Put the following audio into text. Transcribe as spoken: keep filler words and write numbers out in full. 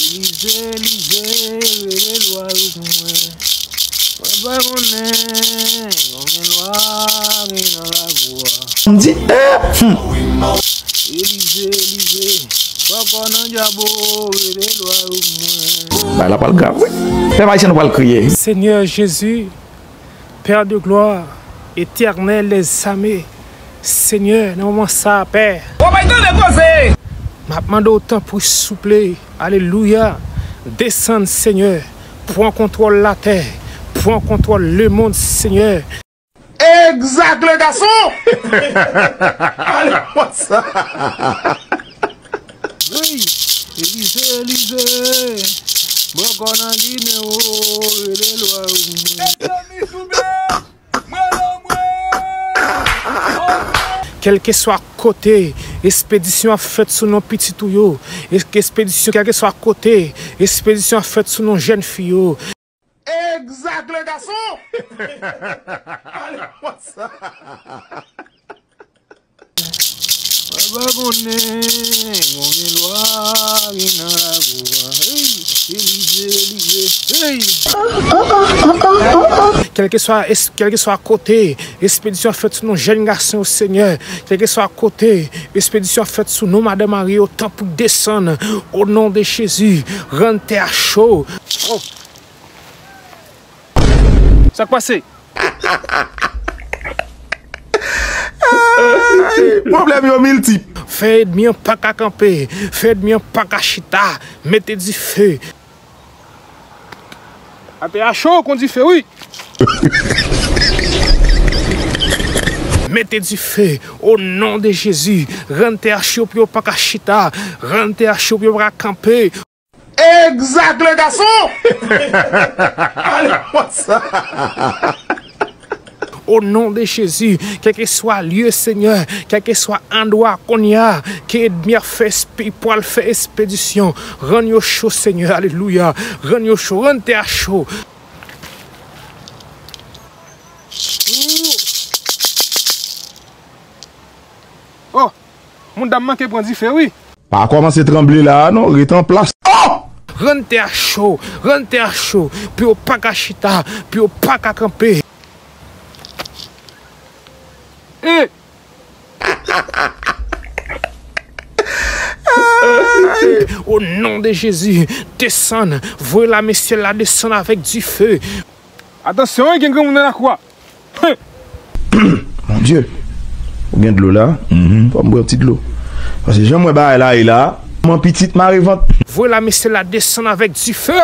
Elize, Elize, rele lwa pou mwen. Mwen pa konnen konbyen lwa gen nan lakou a. M di, eh, hmm. Elize, Elize, bòkò nan dyabo, rele lwa pou mwen. Bagay la pral grav, wi. Pèp ayisyen, nou pral kriye. Seigneur Jésus, Père de gloire, Éternel des armées, Senyè, nan moman sa a, Pè, w ap bay tande koze! M ap mande w, tanpri, souple, alelouya, desann, Senyè, pran kontwòl latè, pran kontwòl lemonn, Senyè. Exact, le garçon! Allez, what's up? Hey, Elize, Elize, bòkò nan Ginen o, rele lwa pou mwen. Kèlkeswa kote espedisyon ap fèt sou non pitit ou yo, es-, espedisyon, kèlkeswa kote espedisyon ap fèt sou non jèn fi yo, Exact, le garçon! Allez, what's up? Papa konnen, konnen lwa, vin nan lakou a. Hey, Elize, Elize, hey! Kèlkeswa es-, kèlkeswa kote espedisyon fèt sou non jèn gason yo, Senyè, kèlkeswa kote espedisyon fèt sou non madanm Mari yo, tanpri desann, o non de Jezi, rann tè a cho. Oh. Sa k pase? Ay, pwoblèm yo miltip. Fè ènmi an pa ka kanpe, fè ènmi an pa ka chita, mete dife. Atè a cho kon dife, wi. Mete dife, o non de Jezi, rann tè a cho pou yo pa ka chita, rann tè a cho pou yo pa ka kanpe. Exact, le garçon! Allez, what's up? O non de Jezi, kèlkeswa lye, Senyè, kèlkeswa andwa kounye a, ke ènmi ap fè espe-, pral fè espedisyon, rann yo cho, Senyè, alelouya, rann yo cho, rann tè a cho. Oh! Moun dam manke pran dife, wi. Pa kòmanse tranble la a non, ret an plas. Oh! Rann tè a cho, rann tè a cho, pou yo pa ka chita, pou yo pa ka kanpe. E! O non de Jezi, desann, voye lame syèl la desann avèk dife. Atansyon, wi, gen granmoun nan lakou a. Bondye, ou gen dlo la? Mhm. Fò m bwè yon ti dlo. Paske jan m wè bagay la ye la, man pitit mare vant. Voye lame syèl la desann avèk dife.